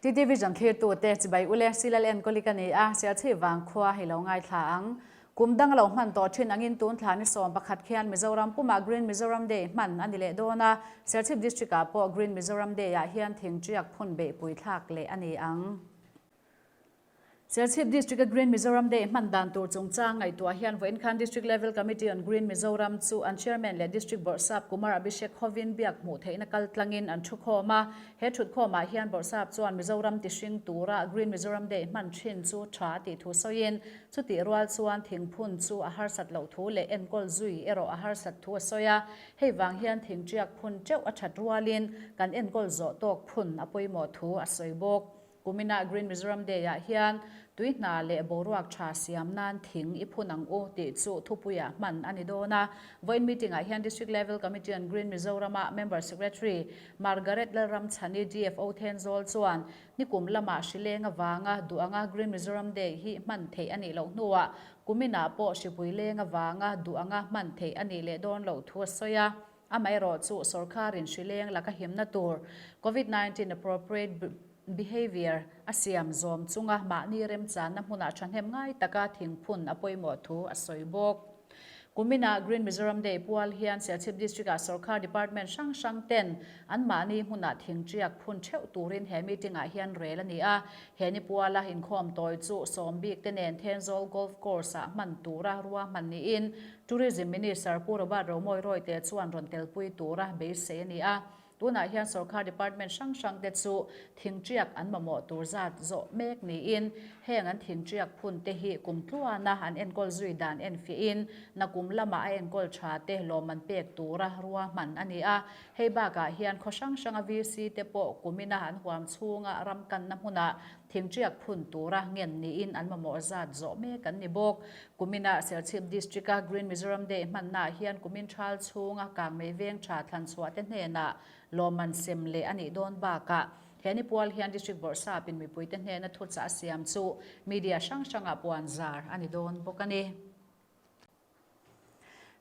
TT Vision thlirtute chibai ule Silal enkawli ka ni a, Sialchhip vangkhua hi lo ngaithla ang. Kum dang lo hman tawh thin angin tun thla ni 11 khian Mizoram pumah Green Mizoram Day hman a ni leh dawn a, Serchhip District ah pawh Green Mizoram Day ah hian thingṭiak phun beihpui thlak leh a ni ang. Serchhip District a Green Mizoram Day hman dan tur chungchang ngaihtuah hian vawiin khan District Level Committee on Green Mizoram chu an Chairman leh District Bawrhsap Kumar Abhishek hovin biak hmuh theihna kal tlangin an thukhawm a. He thutkhawmah hian Bawrhsap chuan Mizoram tihring tura Green Mizoram Day hman thin chu tha a tih thu sawiin chutih rual chuan thingphun chu a harsat loh thu leh enkawl zui erawh a harsat thu a sawi a. Hei vang hian thingṭiak phun teuh a that rualin kan enkawl zawh tawk phun a pawimawh thu a sawi bawk. Kumina Green Mizoram Day ah hian tui hna leh boruak tha siam nan thing i phun ang u tih chu thupuiah hman a ni dawn a. Vawiin meeting ah hian District Level Committee on Green Mizoram ah Member Secretary Margaret Lalramchhani DFO Thenzawl chuan nikum lamah hrileng avanga duh anga Green Mizoram Day hi hman theih a nih loh hnuah kuminah pawh hripui leng avanga duh anga hman theih a nih leh dawn loh thu a sawi a. Amaherawhchu sorkarin hrileng laka himna tur Covid 19 appropriate behaviour a siam zawm chunga mahni remchanna hmunah thahnem ngai taka thingphun a pawimawh thu a sawi bawk. Kuminah Green Mizoram Day pual hian Serchhip District-ah sorkar department hrang hrang ten an mahni hmunah thingṭiak phun theuh turin he meeting-ah hian rel a ni a. He ni puala inkhawm tawi chu sawm bik te nen Thenzawl Golf Course-ah hman tura ruahman niin Tourism Minister Pu Robert Romawi Rawite chuan rawn telpui tura beisei a ni a. Tunah hian sorkar department hrang hrang te chu thingṭiak an mamawh tur zat zawh mek niin heng an thingṭiak phun te hi kum tluana an enkawl zui dan enfiahin nakum lama a enkawl tha te lawmman pek tura ruahman a ni a. Hei bakah hian khaw hrang hranga VC te pawh kumina an huam chhunga ram kanna hmunah Thingṭiak phun tura ngen niin an mamawh zat zawh mek an ni bawk. Kuminah Serchhip District-a Green Mizoram Day hmannaah hian kumin ṭhal chhunga kangmei veng ṭha thlan chhuah te hnenah lawmman sem leh a nih dawn bakah he ni pual hian District Bawrhsapin mipuite hnena thuchah a siam chu media hrang hrangah puan zar a ni dawn bawk a ni.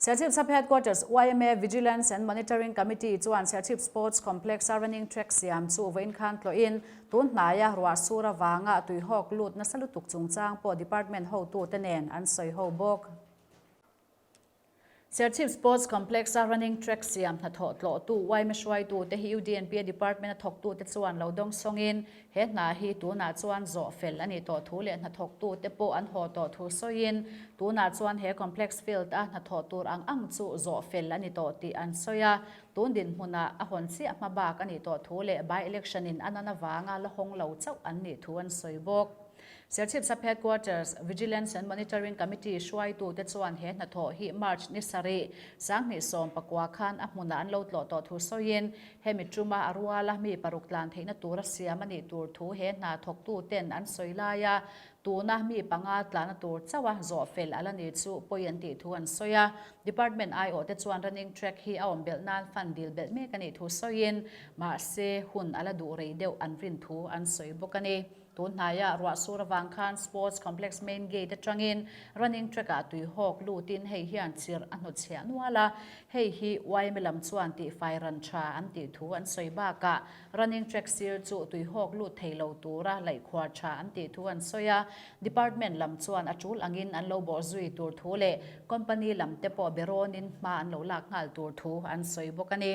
Serchhip Sub Headquarters yma Vigilance and Monitoring Committee chuan Serchhip Sports Complex-a running track siam chu vawiin khan tlawhin tun hnaia ruah sur avanga tuihawk lut nasa lutuk chungchang pawh department hotute nen an sawi ho bawk. Serchhip Sports Complex-a running track siam hnathawh tlawhtu yma hruaitute hi UDNPA department-a thawktute chuan lo dawng sawngin He hna hi tunah chuan zawh fel a nih tawh thu leh hnathawktute pawh an haw tawh thu sawiin, tunah chuan he complex field a hnathawh tur ang ang chu zawh fel a ni tawh tih an sawi a, tun dinhmunah a hawn chiah hma bak a nih tawh thu leh by election in a nan avanga la hawng lo chauh an nih thu an sawi bawk. Serchhip Sub Headquarters Vigilance and Monitoring Committee hruaitute chuan he hnathawh hi March ni sarih, 2019 khan a hmunah an lo tlawh tawh thu sawiin, Hemi tuma a ruala mi paruk tlan theihna tura siam a nih tur thu he hna thawktuten an sawi lai a, tuna mi panga tlanna tur chauha zawh fel a la ni chu pawi an tih thu an sawi a. Department aiawhte chuan running track hi a awm belh nan fund dil belh mek a nih thu sawiin, mahse hun a la duh rei deuh an rin thu an sawi bawk a ni. Tun hnaiah ruah sur avang khan Sports Complex main gate atangin running track ah tuihawk lutin hei hian chirh a hnutchhiah nual a, hei hi yma lam chuan tihfai ran tha an tih thu an sawi bakah running track sir chu tuihawk lut thei lo tura laihkhuar tha an tih thu an sawi a, department lam chuan a tul angin an lo bawh zui tur thu leh company lam te pawh berawnin hma an lo lak nghal tur thu an sawi bawk a ni.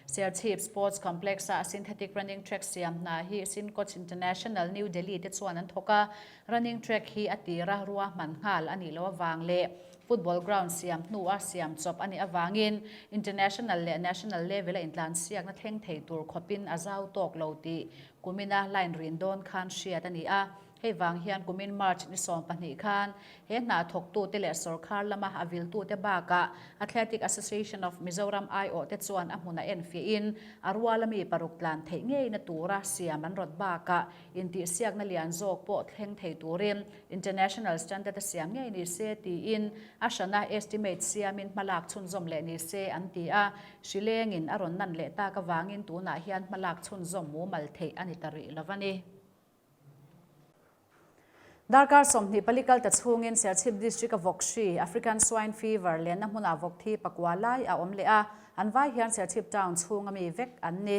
Serchhip Sports Complex-a synthetic running track siam hna hi Sincoch International, New Delhi te chuan an thawk a, running track hi a tira ruahman nghal a nih loh avang leh football ground siam hnua siam chawp a nih avangin international leh national level-a intlansiakna thleng thei tur khawpin a zau tawk lo tih kumina line rin dawn khan hriat a ni a. Hei vang hian kumin March ni 12 khan he hna thawktute leh sorkar lama a viltute bakah Athletic Association of Mizoram aiawhte chuan a hmun a enfiahin a ruala mi paruk tlan theih ngeina tura siam an rawt bakah intihsiakna lian zawk pawh thleng thei turin international standard a siam ngei ni se tiin a hrana estimate siamin hmalak chhunzawm leh ni se an ti a, hrilengin a rawn nan leh tak avangin tunah hian hmalak chhunzawm mumal theih a ni ta rih lo a ni. Darkar 24 kal ta chhungin Serchhip District-a vawk hri, African Swine Fever, lenna hmunah vawk thi pakua lai a awm leh a, an vai hian Serchhip Town chhunga mi vek an ni.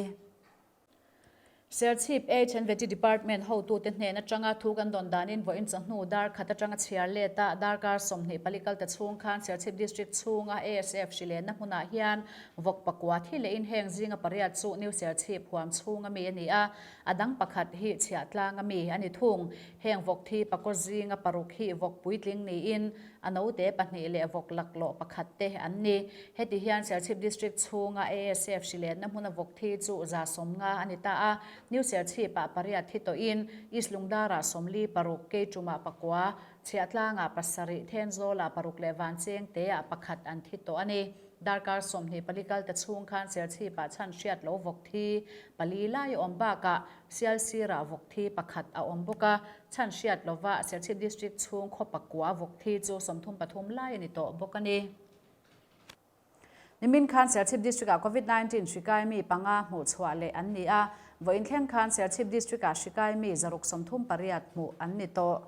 Serchhip H&Vety Department hotute hnen atanga thu kan dawn danin vawiin chawhnu dar khat atanga chhiar let a, darkar 24 kal ta chhung khan Serchhip District chhunga ASF hrilenna hmunah hian vawk pakua thi lehin heng zinga pariat chu New Serchhip huam chhunga mi a ni a, a dang pakhat hi chhiahtlang a mi a ni thung. Heng vawk thi pakaw zinga paruk hi vawk puitling niin a note pahnih leh vawk laklawh pakhat te an ni. Heti hian Serchhip District chhunga ASF hrilenna hmuna vawk thi chu 150 a ni ta a, New Serchhip-ah pariat thi tawhin East Lungdarah 46, Keiṭumah pakua, Chhiahtlangah pasarih, Thenzawlah paruk leh Vanchengteah pakhat an thi tawh a ni. Darkar 24 kal ta chhung khan Serchhip-ah chhan hriat lo vawk thi pali lai a awm bakah Sialsirah vawk thi pakhat a awm bawk a, chhan hriat lova Serchhip District chhung khaw pakua vawk thi chu 33 lai a ni tawh bawk a ni. Nimin khan Serchhip District-ah Covid 19 hri kai mi panga hmuh chhuah leh an ni a, vawiin thleng khan Serchhip District-ah hri kai mi 638 hmuh an ni tawh.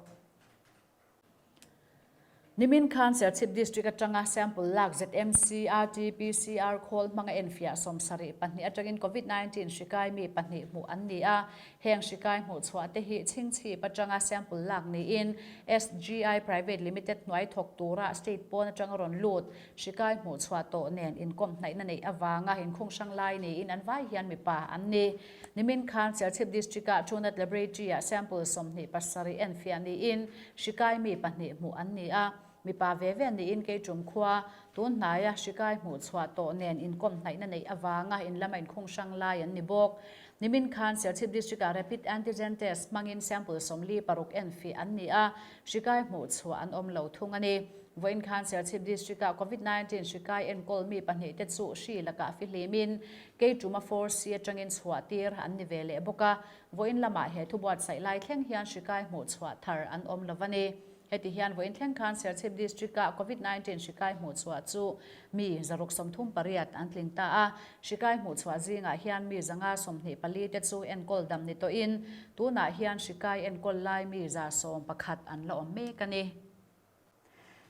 Nimin khan Serchhip District atanga sample lak ZMC RT-PCR khawl hmanga enfiah 72 atangin Covid 19 hri kai mi pahnih hmuh an ni a. Heng hri kai hmuh chhuah te hi Chhingchhip atanga sample lak niin SGI Private Limited hnuai thawk tura state pawn atanga rawn lut hri kai hmuh chhuah tawh nen inkawm hnaihna neih avanga inkhung hrang lai niin an vai hian mipa an ni. Nimin khan Serchhip District-ah Truenat Laboratory-ah sample 27 enfiah niin hri kai mi pahnih hmuh an ni a. Mipa ve ve niin Keiṭum khua tun hnaia hri kai hmuh chhuah tawh nen inkawm hnaihna neih avanga in lama inkhung hrang lai an ni bawk. Nimin khan Serchhip District-ah Rapid Antigen Test hmangin sample 46 enfiah an ni a, hri kai hmuh chhuah an awm lo thung a ni. Vawiin khan Serchhip District-ah Covid 19 hri kai enkawl mi pahnih te chu hri lakah fihlimin Keiṭuma Force atangin chhuah tir an ni ve leh bawk a, vawiin lamah he thu buatsaih lai thleng hian hri kai hmuh chhuah thar an awm lo a ni. Heti hian vawiin thleng khan Serchhip District-ah Covid 19 hri kai hmuh chhuah chu mi 638 an tling ta a, hri kai hmuh chhuah zingah hian mi 124 te chu enkawl dam ni tawhin tunah hian hri kai enkawl lai mi 111 an la awm mek a ni.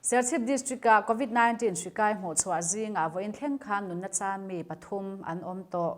Serchhip District-ah Covid 19 hri kai hmuh chhuah zingah vawiin thleng khan nunna chan mi pathum an awm tawh.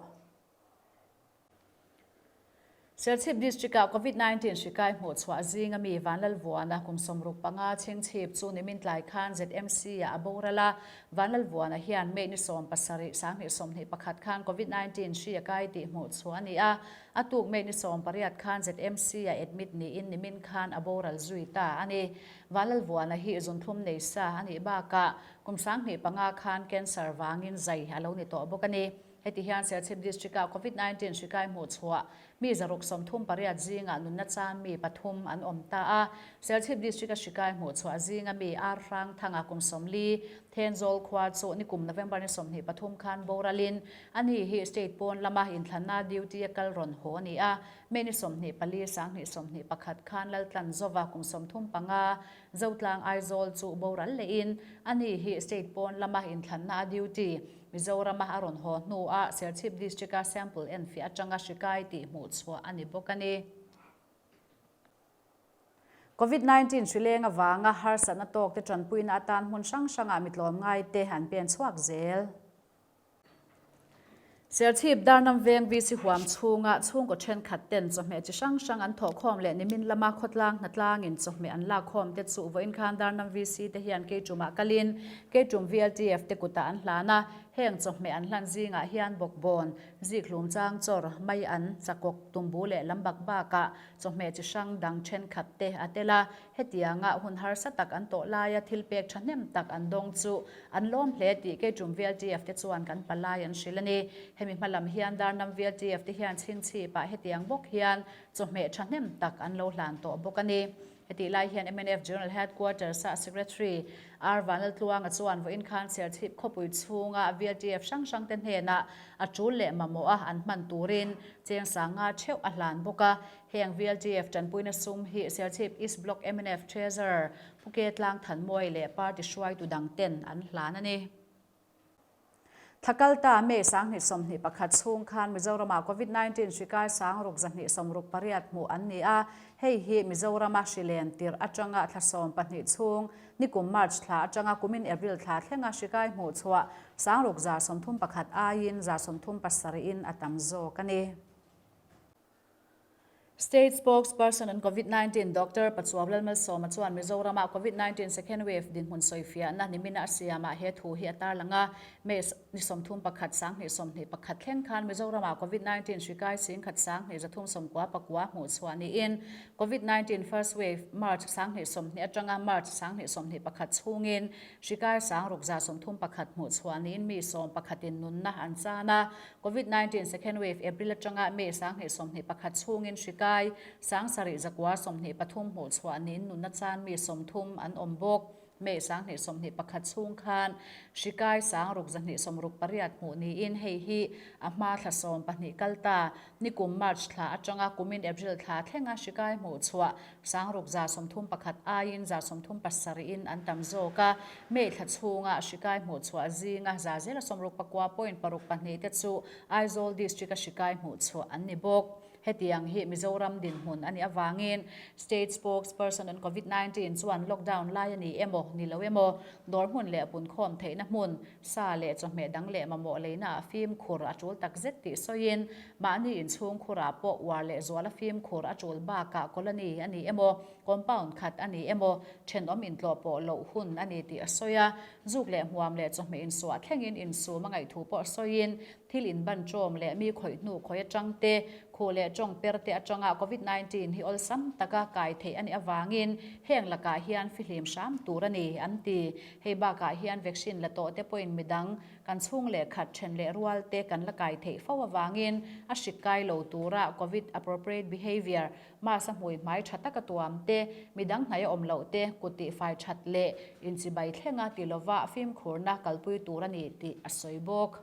Serchhip District-ah Covid 19 hri kai hmuh chhuah zinga mi Vanlalvuana kum 65 chhingchhip chu nimin tlai khan ZMC-ah a boral a. Vanlalvuana hian May ni 17, 2021 khan Covid 19 hri a kai tih hmuh chhuah a ni a. A tuk May ni 18 khan ZMC-ah admit niin nimin khan a boral zui ta a ni. Vanlalvuana hi zunthlum nei sa a nih bakah kum 2005 khan cancer vangin zai a lo ni tawh bawk a ni. Heti hian Serchhip District-ah Covid 19 hri kai hmuh chhuah mi 638 zingah nunna chan mi pathum an awm ta a. Serchhip District-a hri kai hmuh chhuah zinga mi Ar Hrang Thanga kum 40 Thenzawl khua chu nikum November ni 23 khan boralin ani hi state pawn lama inthlanna duty a kal rawn haw a ni a. May ni 24, 2021 khan Laltlan Zova kum 35 Zotlang Aizawl chu boral lehin ani hi state pawn lama inthlanna a duty Mizorama a rawn haw hnuah Serchhip District-a sample enfiah atanga hri kai tih hmuh chhuah a ni bawk a ni. Covid 19 hri leng avanga harsatna tawkte tanpuina atan hmun hrang hrangah mitlawm ngaite an pen chhuak zel. Serchhip Darnam veng VC huam chhunga chhungkaw thenkhat ten chawhmeh chi hrang hrang an thawhkhawm leh nimin lama khawtlang hnatlangin chawhmeh an lakkhawm te chu vawiin khan Darnam VC te hian Keiṭumah kalin Keiṭum VLTF te kutah an hlan a, heng chawhmeh an hlan zingah hian bawkbawn, zikhlum chang chawr, mai an, chakawk, tumbu leh lam bak bakah chawhmeh chi hrang dang thenkhat te a tel a. Hetianga hun harsa tak an tawh laia thil pek thahnem tak an dawng chu an lawm hle tih Keiṭum VLTF te chuan kan palai an hrilh a ni. Hemi hma lam hian Darnam VLTF te hian chhingchhipah hetiang bawk hian chawhmeh thahnem tak an lo hlan tawh bawk a ni. Hetih lai hian mnf General Headquarters-a Secretary R Vanlaltluanga chuan vawiin khan Serchhip khawpui chhunga VLTF hrang hrang te hnenah a tul leh mamawh a an hman turin cheng sanga theuh a hlan bawk a. Heng VLTF tanpuina sum hi Serchhip East Block mnf Treasurer Pu Ke Tlang Thanmawi leh party hruaitu dang ten an hlan a ni. Thlakalta May 2021 chhung khan Mizorama Covid 19 hri kai 6268 hmuh an ni a, hei hi Mizorama hri len tirh atanga thla 12 chhung nikum March thla atanga kumin April thla thlenga hri kai hmuh chhuah 6131 aiin 137 in a tam zawk a ni. State spokesperson on Covid 19 Doctor Pachuau Lalmalsawma chuan Mizoram-ah Covid 19 second wave dinhmun sawifiahna nimina a siamah he thu hi a tarlang a. May ni 31 2021 thleng khan Mizoram-ah Covid 19 hri kai 10,000 2,399 hmuh chhuah niin Covid 19 first wave March 2020 atanga March 2021 chhungin hri kai 6,031 hmuh chhuah niin mi sawmpakhatin nunna an chan a. Covid 19 second wave April atanga May 2021 chhungin hri kai 7,923 hmuh chhuah niin nunna chan mi 30 an awm bawk. May 2021 chhung khan hri kai 6,268 hmuh niin hei hi a hma thla 12 kal ta. Nikum March thla atanga kumin April thla thlenga hri kai hmuh chhuah 6,031 aiin 137 in an tam zawk a. May thla chhunga hri kai hmuh chhuah zinga za zela 69.62 te chu Aizawl District-a hri kai hmuh chhuah an ni bawk. Hetiang hi Mizoram dinhmun a nih avangin State Spokesperson on Covid 19 chuan lockdown lai a ni emaw, ni lo emaw, dawr hmun leh punkhawm theihna hmun, sa leh chawhmeh dang leh mamawh leina ah fimkhur a tul takzet tih sawiin mahni inchhung khurah pawh uar leh zuala fimkhur a tul bakah colony a ni emaw, compound khat a ni emaw, thenawm intlawh pawh loh hun a ni tih a sawi a. Zuk leh hmuam leh chawhmeh insuah thlengin insum a ngaihthu pawh sawiin Thil inban ṭawm leh mi khawih hnu khawih aṭang te, khuh leh ṭawng per te aṭanga Covid 19 hi awlsam taka kai theih a nih avangin heng lakah hian fihlim hram tur a ni, an ti. Hei bakah hian vaccine la tawh te pawhin midang, kan chhung leh khat ṭhen leh rual te kan la kai theih fo avangin a hrik kai lo tura Covid appropriate behaviour, mask a hmui hmai ṭha taka tuam te, midang hnaih a awm loh te, kut tihfai ṭhat leh inchibai thlenga ti lova fimkhurna kalpui tur a ni tih a sawi bawk.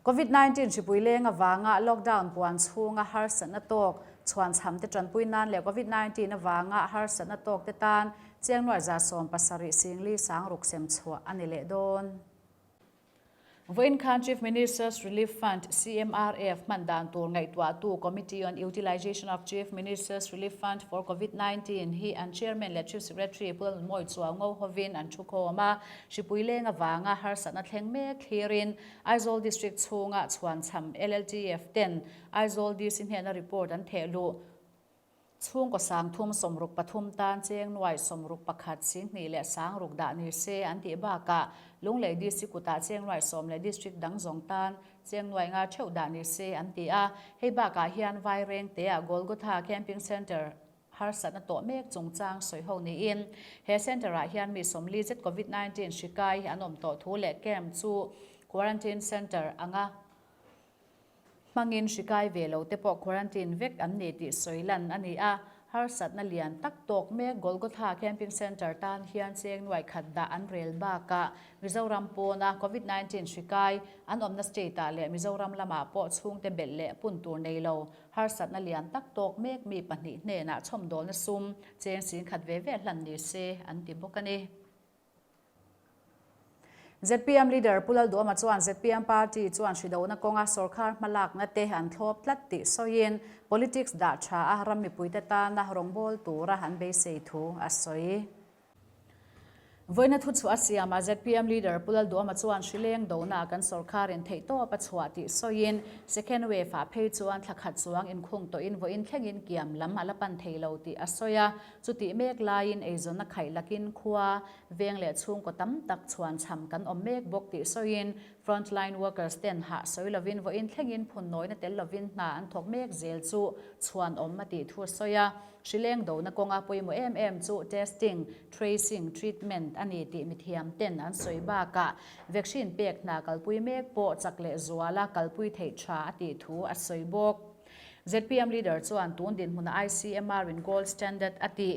Covid 19 hripui leng avanga lockdown puan chhunga harsatna tawk chhuanchham te tanpui nan leh Covid 19 avanga harsatna tawk te tan Chiangnuai 70 Singli Sangruk sem chhuah a ni leh dawn. Vawiin khan Chief Minister's Relief Fund, CMRF, hman dan tur ngaihtuahtu Committee on Utilisation of Chief Minister's Relief Fund for Covid 19 hi an Chairman leh Chief Secretary Pu Lalnunmawi Chuaungo hovin an thukhawm a. Hripui leng avanga harsatna thleng mek thlirin Aizawl District chhunga chhuanchham LLTF ten Aizawl DC hnena report an theh luh. Chhungkaw 363 tan cheng nuai 61 singhnih leh sangruk dah ni se an tih bakah Lunglei DC kutah cheng nuai sawm leh District dang zawng tan cheng nuai nga theuh dah ni se an ti a. Hei bakah hian Vairengte-ah Golgotha Camping Centre harsatna tawh mek chungchang sawi ho niin he centre ah hian mi 40 zet Covid 19 hri kai an awm tawh thu leh camp chu quarantine centre anga hmangin hri kai ve lo te pawh quarantine vek an ni tih sawi lan a ni a. Harsatna lian tak tawk mek Golgotha Camping Centre tan hian cheng nuai khat dah an rel bakah Mizoram pawna Covid 19 hri kai an awmna state ah leh Mizoram lamah pawh chhungte belh leh pun tur nei lo Harsatna lian tak tawk mek mi pahnih hnenah chhawmdawlna sum cheng 10,000 ve ve hlan ni se an ti bawk a ni. Zpm leader Pu Lalduhama chuan zpm party chuan hridona kawnga sawrkar hmalakna te an thlawp tlat tih sawiin politics dah tha a ram mipuite tana rawngbâwl tura an beisei thu a sawi. Vawiina thuchhuah a siamah zpm leader Pu Lalduhama chuan hrileng donaah kan sawrkarin theihtawp a chhuah tih sawiin second wave ah phei chuan thla khat chuang inkhung tawhin vawiin thlengin kiam lam a la pan thei lo tih a sawi a. Chutih mek laiin eizawnna khaih lakin khua, veng leh chhungkaw tam tak chhuanchham kan awm mek bawk tih sawiin frontline workers ten hah sawi lovin vawiin thlengin phunnawina tel lovin hna an thawk mek zel chu chhuanawm a tih thu a sawi a. Hrileng dona kawnga pawimawh em em chu testing, tracing, treatment a ni tih mithiam ten an sawi bakah vaccine pek hna kalpui mek pawh chak leh zuala kalpui theih tha a tih thu a sawi bawk. Zpm leader chuan tun dinhmuna ICMR in gold standard a tih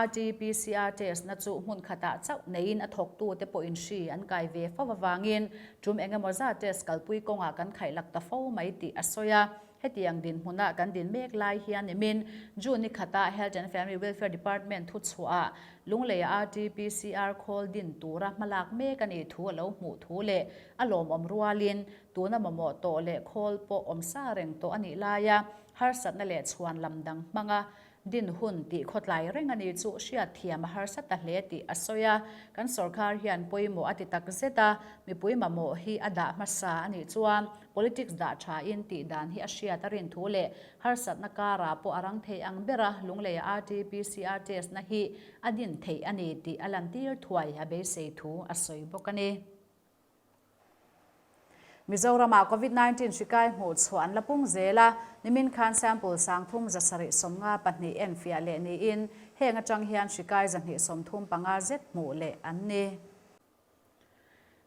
RT-PCR test na chu hmun khatah chauh neiin a thawktu te pawhin hri an kai ve fo avangin tum engemaw zat test kalpui kawngah kan khaihlak ta fo mai tih a sawi a. Hetiang dinhmuna kan din mek lai hian nimin June ni khata Health and Family Welfare Department thuchhuah Lungleia RT-PCR khawl din tura hmalak mek a nih thu a lo hmuh thu leh a lawmawm rualin tuna mamawh tawh leh khawl pawh awm sa reng tawh a nih laia harsatna leh chhuan lam dang hmanga. din hun tih khawtlai reng a ni chu hriat thiam a harsa ta hle tih a sawi a. Kan sorkar hian pawimawh a ti tak zet a, mipui mamawh hi a dah hmasa a nih chuan politics dah thain tih dan hi a hriat a rin thu leh harsatna karah pawh a rang thei ang ber a, Lungleia RT-PCR test na hi a din theih a ni tih a lantir thuai a beisei thu a sawi bawk a ni. Mizoramah Covid 19 hri kai hmuh chhuah an la pung zel a, nimin khan sample 3752 enfiah leh niin heng atang hian hri kai 235 zet hmuh leh an ni.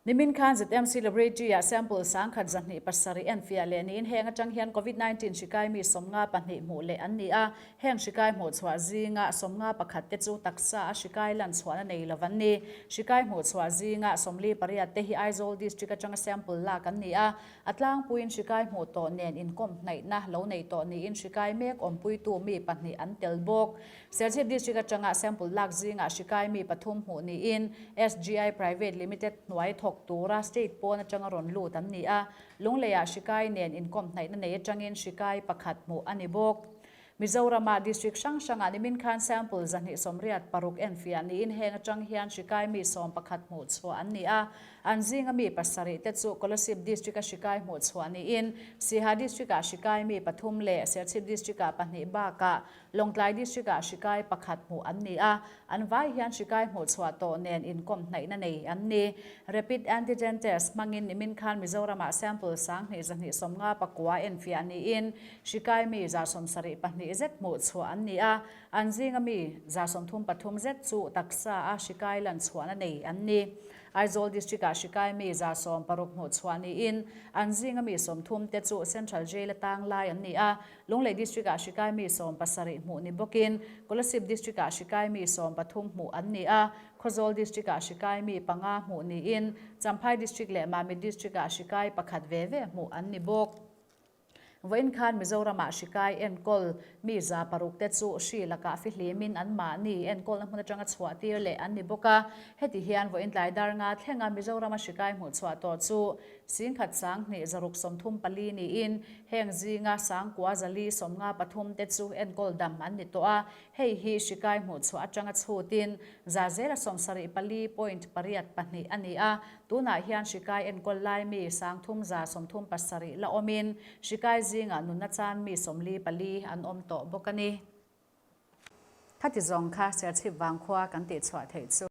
Nimin khan ZMC Laboratory-ah sample 1207 enfiah leh niin heng atang hian Covid 19 hri kai mi 52 hmuh leh an ni a, Heng hrikai hmuhchhuah zinga 51 te chu taksa a hrikai lan chhuahna nei lo an ni. Hrikai hmuhchhuah zinga 48 te hi Aizawl District atanga sample lak an ni a, a tlangpuiin hrikai hmuh tawh nen inkawm hnaihna lo nei tawh niin hrikai mek awmpuitu mi pahnih an tel bawk. Serchhip District atanga sample lak zingah hrikai mi pathum hmuh niin SGI Private Limited hnuai thawk tura state pawn atanga rawn lut an ni a, Lungleiah hrikai nen inkawm hnaihna nei atangin hrikai pakhat hmuh a ni bawk. Mizorama district hrang hrangah nimin khan sample 286 enfiah niin heng atang hian hrikai mi 11 hmuh chhuah an ni a. An zinga mi pasarih te chu Kolasib district-a hrikai hmuh chhuah niin Siha district-ah hrikai mi pathum leh Serchhip district-ah pahnih bakah Lawngtlai district-ah hrikai pakhat hmuh an ni a. An vai hian hrikai hmuh chhuah tawh nen inkawm hnaihna nei an ni. Rapid antigen test hmangin nimin khan Mizoramah sample 2259 enfiah niin Hrikai mi 72 zet hmuh chhuah an ni a, an zinga mi 33 zet chu taksa a hrikai lan chhuahna nei an ni. Aizawl District-ah hrikai mi 16 hmuh chhuah niin, an zinga mi 30 te chu Central Jail-a tang lai an ni a, Lunglei District-ah hrikai mi 70 hmuh ni bawkin, Kolasib District-ah hrikai mi 13 hmuh an ni a, Khawzawl District-ah hrikai mi panga hmuh niin, Champhai District leh Mamit District-ah hrikai pakhat ve ve hmuh an ni bawk. Vawiin khan Mizoramah hrikai enkawl mi 600 te chu hri lakah fihlimin anmahni enkawlna hmun atanga chhuah tir leh an ni bawk a. Heti hian vawiin tlai dar nga thlenga Mizorama hrikai hmuh chhuah tawh chu 10,234 niin heng zinga 9453 te chu enkawl dam an ni tawh a. Hei hi hrikai hmuh chhuah atanga chhutin 74.82% a ni a, tunah hian hrikai enkawl lai mi 3137 la awmin hrikai zingah nunna chan mi 44 an awm tawh bawk a ni. Khati zawng kha Serchhip vangkhua kan tihchhuah theih chu.